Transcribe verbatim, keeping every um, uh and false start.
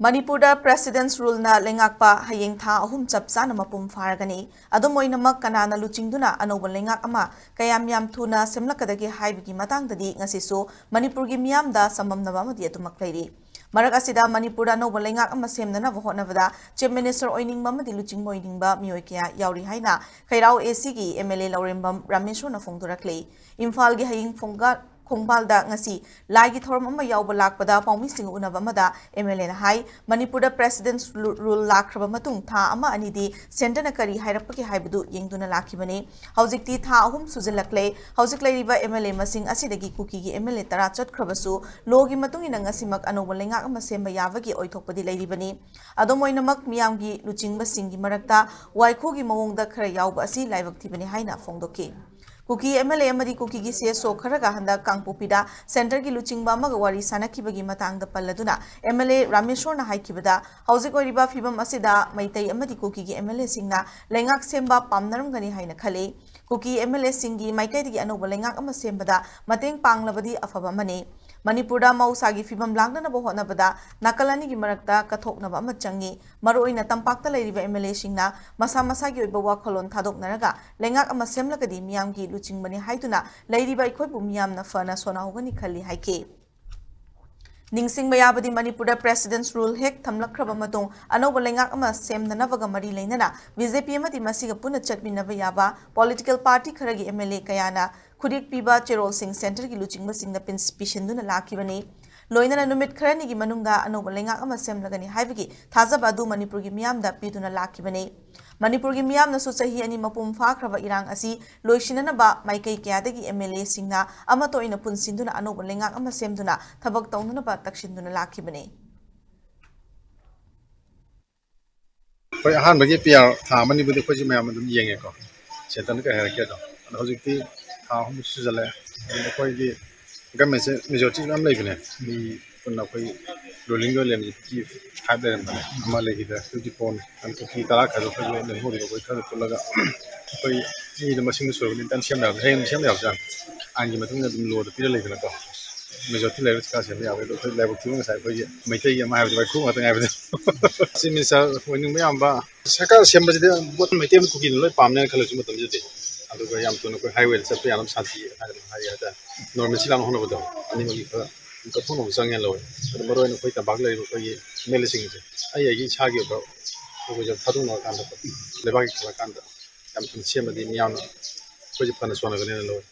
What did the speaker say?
ꯃꯅꯤꯄꯨꯔꯗ President's Ruleꯅ ꯂꯩꯉꯥꯛꯄ ꯍꯌꯦꯡ ꯊꯥ ꯑꯍꯨꯝ ꯆꯞ ꯆꯥꯅ ꯃꯄꯨꯡ ꯐꯥꯔꯒꯅꯤ꯫ ꯑꯗꯨꯝ ꯑꯣꯏꯅꯃꯛ, ꯀꯅꯥꯅ ꯂꯨꯆꯤꯡꯗꯨꯅ ꯑꯅꯧꯕ ꯂꯩꯉꯥꯛ ꯑꯃ ꯀꯌꯥꯝ ꯌꯥꯝ ꯊꯨꯅ ꯁꯦꯝꯂꯛꯀꯗꯒꯦ ꯍꯥꯏꯕꯒꯤ ꯃꯇꯥꯡꯗꯗꯤ ꯉꯁꯤꯁꯨ ꯃꯅꯤꯄꯨꯔꯒꯤ ꯃꯤꯌꯥꯝꯗ ꯆꯃꯝꯅꯕ ꯑꯃꯗꯤ ꯑꯗꯨꯃꯛ ꯂꯩꯔꯤ꯫ ꯃꯔꯛ ꯑꯁꯤꯗ, ꯃꯅꯤꯄꯨꯔꯗ ꯑꯅꯧꯕ ꯂꯩꯉꯥꯛ ꯑꯃ ꯁꯦꯝꯅꯅꯕ ꯍꯣꯠꯅꯕꯗ Chief Minister ꯑꯣꯏꯅꯤꯡꯕ ꯑꯃꯗꯤ ꯂꯨꯆꯤꯡꯕ ꯑꯣꯏꯅꯤꯡꯕ ꯃꯤꯑꯣꯏ ꯀꯌꯥ ꯌꯥꯎꯔꯤ ꯍꯥꯏꯅ ꯈꯩꯔꯥꯎ ACꯒꯤ MLA ꯂꯧꯔꯦꯝꯕꯝ ꯔꯥꯃꯦꯁꯣꯔꯅ ꯐꯣꯡꯗꯣꯔꯛꯂꯤ꯫ ꯏꯝꯐꯥꯜꯒꯤ ꯍꯌꯤꯡ ꯐꯣꯡꯒ-, ꯈꯣꯡꯕꯥꯜꯗ ꯉꯁꯤ ꯂꯥꯏꯒꯤ ꯊꯧꯔꯝ ꯑꯃ ꯌꯥꯎꯕ ꯂꯥꯛꯄꯗ ꯄꯥꯎꯃꯤꯁꯤꯡꯒ ꯎꯅꯕ ꯑꯃꯗ MLAꯅ ꯍꯥꯏ, ꯃꯅꯤꯄꯨꯔꯗ President's Ru-, Rule ꯂꯥꯛꯈ꯭ꯔꯕ ꯃꯇꯨꯡ ꯊꯥ ꯑꯃ ꯑꯅꯤꯗꯤ Centreꯅ ꯀꯔꯤ ꯍꯥꯏꯔꯛꯄꯒꯦ ꯍꯥꯏꯕꯗꯨ ꯌꯦꯡꯗꯨꯅ ꯂꯥꯛꯈꯤꯕꯅꯤ꯫ ꯍꯧꯖꯤꯛꯇꯤ ꯊꯥ ꯑꯍꯨꯝ ꯁꯨꯖꯤꯜꯂꯛꯂꯦ꯫ ꯍꯧꯖꯤꯛ ꯂꯩꯔꯤꯕ MLA ꯃꯁꯤꯡ ꯑꯁꯤꯗꯒꯤ ꯀꯨꯀꯤꯒꯤ MLA ꯇꯔꯥ ꯆꯠꯈ꯭ꯔꯕꯁꯨ, lawꯒꯤ ꯃꯇꯨꯡ ꯏꯟꯅ ꯉꯁꯤꯃꯛ ꯑꯅꯧꯕ ꯂꯩꯉꯥꯛ ꯑꯃ ꯁꯦꯝꯕ ꯌꯥꯕꯒꯤ ꯑꯣꯏꯊꯣꯛꯄꯗꯤ ꯂꯩꯔꯤꯕꯅꯤ꯫ ꯑꯗꯨꯝ ꯑꯣꯏꯅꯃꯛ, ꯃꯤꯌꯥꯝꯒꯤ ꯂꯨꯆꯤꯡꯕꯁꯤꯡꯒꯤ ꯃꯔꯛꯇ ꯋꯥꯏꯈꯨꯒꯤ ꯃꯑꯣꯡꯗ ꯈꯔ ꯌꯥꯎꯕ ꯑꯁꯤ ꯂꯥꯏꯕꯛ ꯊꯤꯕꯅꯤ ꯍꯥꯏꯅ ꯐꯣꯡꯗꯣꯛꯈꯤ꯫ ꯀꯨꯀꯤ MLA ꯑꯃꯗꯤ ꯀꯨꯀꯤꯒꯤ CSO ꯈꯔꯒ ꯍꯟꯗꯛ ꯀꯥꯡꯄꯣꯛꯄꯤꯗ Centreꯒꯤ ꯂꯨꯆꯤꯡꯕ ꯑꯃꯒ ꯋꯥꯔꯤ ꯁꯥꯅꯈꯤꯕꯒꯤ ꯃꯇꯥꯡꯗ ꯄꯜꯂꯗꯨꯅ MLA ꯔꯥꯃꯦꯁꯣꯔꯅ ꯍꯥꯏꯈꯤꯕꯗ, ꯍꯧꯖꯤꯛ ꯑꯣꯏꯔꯤꯕ ꯐꯤꯕꯝ ꯑꯁꯤꯗ ꯃꯩꯇꯩ ꯑꯃꯗꯤ ꯀꯨꯀꯤꯒꯤ MLAꯁꯤꯡꯅ ꯂꯩꯉꯥꯛ ꯁꯦꯝꯕ ꯄꯥꯝꯅꯔꯝꯒꯅꯤ ꯍꯥꯏꯅ ꯈꯜꯂꯤ꯫ ꯀꯨꯀꯤ MLAꯁꯤꯡꯒꯤ ꯃꯥꯏꯀꯩꯗꯒꯤ ꯑꯅꯧꯕ ꯂꯩꯉꯥꯛ ꯑꯃ ꯁꯦꯝꯕꯗ ꯃꯇꯦꯡ ꯄꯥꯡꯂꯕꯗꯤ ꯑꯐꯕ ꯑꯃꯅꯤ꯫ ꯃꯅꯤꯄꯨꯔꯗ ꯃꯍꯧꯁꯥꯒꯤ ꯐꯤꯕꯝ ꯂꯥꯛꯅꯅꯕ ꯍꯣꯠꯅꯕꯗ ꯅꯥꯀꯜ ꯑꯅꯤꯒꯤ ꯃꯔꯛꯇ ꯀꯠꯊꯣꯛꯅꯕ ꯑꯃ ꯆꯪꯏ꯫ ꯃꯔꯨꯑꯣꯏꯅ ꯇꯝꯄꯥꯛꯇ ꯂꯩꯔꯤꯕ MLAꯁꯤꯡꯅ ꯃꯁꯥ ꯃꯁꯥꯒꯤ ꯑꯣꯏꯕ ꯋꯥꯈꯜꯂꯣꯟ ꯊꯥꯗꯣꯛꯅꯔꯒ ꯂꯩꯉꯥꯛ ꯑꯃ ꯁꯦꯝꯂꯒꯗꯤ ꯃꯤꯌꯥꯝꯒꯤ ꯂꯨꯆꯤꯡꯕꯅꯤ ꯍꯥꯏꯗꯨꯅ ꯂꯩꯔꯤꯕ ꯑꯩꯈꯣꯏꯕꯨ ꯃꯤꯌꯥꯝꯅ ꯐꯅ ꯁꯣꯟꯅꯍꯧꯒꯅꯤ ꯈꯜꯂꯤ ꯍꯥꯏꯈꯤ꯫ ꯅꯤꯡꯁꯤꯡꯕ ꯌꯥꯕꯗꯤ, ꯃꯅꯤꯄꯨꯔꯗ President's Rule ꯍꯦꯛ ꯊꯝꯂꯛꯈ꯭ꯔꯕ ꯃꯇꯨꯡ, ꯑꯅꯧꯕ ꯂꯩꯉꯥꯛ ꯑꯃ ꯁꯦꯝꯅꯅꯕꯒ ꯃꯔꯤ ꯂꯩꯅꯅ BJP ꯑꯃꯗꯤ ꯃꯁꯤꯒ ꯄꯨꯟꯅ ꯆꯠꯃꯤꯟꯅꯕ ꯌꯥꯕ political party ꯈꯔꯒꯤ MLA ꯀꯌꯥꯅ ꯈꯨꯗꯤꯛ ꯄꯤꯕ ꯆꯦꯔꯣꯜꯁꯤꯡ Centreꯒꯤ ꯂꯨꯆꯤꯡꯕꯁꯤꯡꯗ ꯄꯤꯟ-, ꯄꯤꯁꯤꯟꯗꯨꯅ ꯂꯥꯛꯈꯤꯕꯅꯤ꯫ ꯂꯣꯏꯅꯅ ꯅꯨꯃꯤꯠ ꯈꯔꯅꯤꯒꯤ ꯃꯅꯨꯡꯗ ꯑꯅꯧꯕ ꯂꯩꯉꯥꯛ ꯑꯃ ꯁꯦꯝꯂꯒꯅꯤ ꯍꯥꯏꯕꯒꯤ ꯊꯥꯖꯕ ꯑꯗꯨ ꯃꯅꯤꯄꯨꯔꯒꯤ ꯃꯤꯌꯥꯝꯗ ꯄꯤꯗꯨꯅ ꯂꯥꯛꯈꯤꯕꯅꯤ꯫ ꯃꯅꯤꯄꯨꯔꯒꯤ ꯃꯤꯌꯥꯝꯅꯁꯨ ꯆꯍꯤ ꯑꯅꯤ ꯃꯄꯨꯡ ꯐꯥꯈ꯭ꯔꯕ ꯏꯔꯥꯡ ꯑꯁꯤ ꯂꯣꯏꯁꯤꯟꯅꯅꯕ ꯃꯥꯏꯀꯩ ꯀꯌꯥꯗꯒꯤ MLAꯁꯤꯡꯅ ꯑꯃꯠꯇ ꯑꯣꯏꯅ ꯄꯨꯟꯁꯤꯟꯗꯨꯅ ꯑꯅꯧꯕ ꯂꯩꯉꯥꯛ ꯑꯃ ꯁꯦꯝꯗꯨꯅ ꯊꯕꯛ ꯇꯧꯅꯅꯕ ꯇꯛꯁꯤꯟꯗꯨꯅ ꯂꯥꯛꯈꯤꯕꯅꯤ꯫ ꯑꯩꯈꯣꯏ ꯑꯍꯥꯟꯕꯒꯤ PR ꯊꯥ ꯑꯃꯅꯤꯕꯨꯗꯤ ꯑꯩꯈꯣꯏꯁꯦ ꯃꯌꯥꯝ ꯑꯗꯨꯝ ꯌꯦꯡꯉꯦꯀꯣ, Centreꯅ ꯀꯩ ꯍꯥꯏꯔꯛꯀꯦꯗꯣ꯫ ꯑꯗꯣ ꯍꯧꯖꯤꯛꯇꯤ ꯊꯥ ꯑꯍꯨꯝ ꯁꯨꯖꯜꯂꯛꯑꯦ꯫ ꯑꯗꯨꯝ ꯑꯩꯈꯣꯏꯒꯤ governmentꯁꯦ majority ꯃꯌꯥꯝ ꯂꯩꯕꯅꯦ꯫ ꯃꯤ ꯄꯨꯟꯅ ꯑꯩꯈꯣꯏ rulingꯗ ꯂꯩꯔꯝꯃꯤꯁꯦ fifty five ꯂꯩꯔꯝꯕꯅꯦ, ꯑꯃ ꯂꯩꯈꯤꯗ꯭ꯔꯦ, fifty four꯫ ꯑꯗꯨ ꯀꯨꯀꯤ ꯇꯔꯥ ꯈꯥꯏꯗꯣꯛꯈ꯭ꯔꯒ ꯂꯦꯝꯍꯧꯔꯤꯕ ꯑꯩꯈꯣꯏ ꯈꯔ ꯄꯨꯜꯂꯒ ꯑꯩꯈꯣꯏ ꯃꯤꯗꯣ ꯃꯁꯤꯡꯗꯣ ꯁꯨꯔꯒꯗꯤ intern ꯁꯦꯝꯕ ꯌꯥꯕ, ꯍꯌꯦꯡ ꯁꯦꯝꯕ ꯌꯥꯕꯖꯥꯠꯅꯤ꯫ ꯑꯥꯏꯟꯒꯤ ꯃꯇꯨꯡ ꯏꯟꯅ ꯑꯗꯨꯝ lawꯗ ꯄꯤꯔ ꯂꯩꯗꯅꯀꯣ꯫ ꯃꯦꯖꯣꯔꯤꯇꯤ ꯂꯩꯔꯒ ꯁꯔꯀꯥꯔ ꯁꯦꯝꯕ ꯌꯥꯕ ꯑꯗꯣ ꯑꯩꯈꯣꯏ ꯂꯥꯏꯕꯛ ꯊꯤꯕ ꯉꯁꯥꯏ ꯑꯩꯈꯣꯏꯒꯤ ꯃꯩꯇꯩꯒꯤ ꯑꯃ ꯍꯥꯏꯕꯗꯤ ꯋꯥꯏꯈꯨ ꯉꯥꯛꯇ ꯉꯥꯏꯕꯗꯣ꯫ ꯆꯤꯐ ꯃꯤꯅꯤꯁꯇꯔ ꯑꯣꯏꯅꯤꯡꯕ ꯌꯥꯝꯕ ꯁꯔꯀꯥꯔ ꯁꯦꯝꯕꯁꯤꯗꯤ ꯚꯣꯠ ꯃꯩꯇꯩ ꯑꯃ ꯀꯨꯀꯤꯅ ꯂꯣꯏ ꯄꯥꯝꯅꯦꯅ ꯈꯜꯂꯁꯨ ꯃꯇꯝꯁꯤꯗꯗꯤ꯫ ꯑꯗꯨꯒ ꯌꯥꯝ ꯊꯨꯅ ꯑꯩꯈꯣꯏ ꯍꯥꯏꯋꯦꯗ ꯆꯠꯄ ꯌꯥꯅꯕ ꯁꯥꯟꯇꯤ ꯍꯥꯏꯒꯗ꯭ꯔꯥ ꯍꯥꯏ ꯍꯥꯏꯇꯥꯔꯦ, ꯅꯣꯔꯃꯦꯜꯁꯤ ꯂꯥꯛꯅ ꯍꯣꯠꯅꯕꯗꯣ ꯑꯅꯤꯃꯛꯀꯤ ꯈꯔ ꯀꯠꯊꯣꯛꯅꯕ ꯆꯪꯉꯦꯅ ꯂꯧꯋꯦ꯫ ꯑꯗꯨ ꯃꯔꯨꯑꯣꯏꯅ ꯑꯩꯈꯣꯏ ꯇꯝꯄꯥꯛ ꯂꯩꯔꯤꯕ ꯑꯩꯈꯣꯏꯒꯤ ꯑꯦꯝ ꯑꯦꯜ ꯑꯦꯁꯤꯡꯁꯦ ꯑꯩ ꯑꯩꯒꯤ ꯏꯁꯥꯒꯤ ꯑꯣꯏꯕ ꯑꯩꯈꯣꯏꯁꯦ ꯊꯥꯗꯣꯛꯅꯔꯀꯥꯟꯗ ꯂꯩꯕꯥꯛꯀꯤ ꯈꯜꯂꯀꯥꯟꯗ ꯌꯥꯝ ꯊꯨꯅ ꯁꯦꯝꯃꯗꯤ ꯃꯤꯌꯥꯝꯅ ꯑꯩꯈꯣꯏꯁꯦ ꯐꯅ ꯁꯣꯟꯅꯒꯅꯦꯅ ꯂꯧꯋꯦ꯫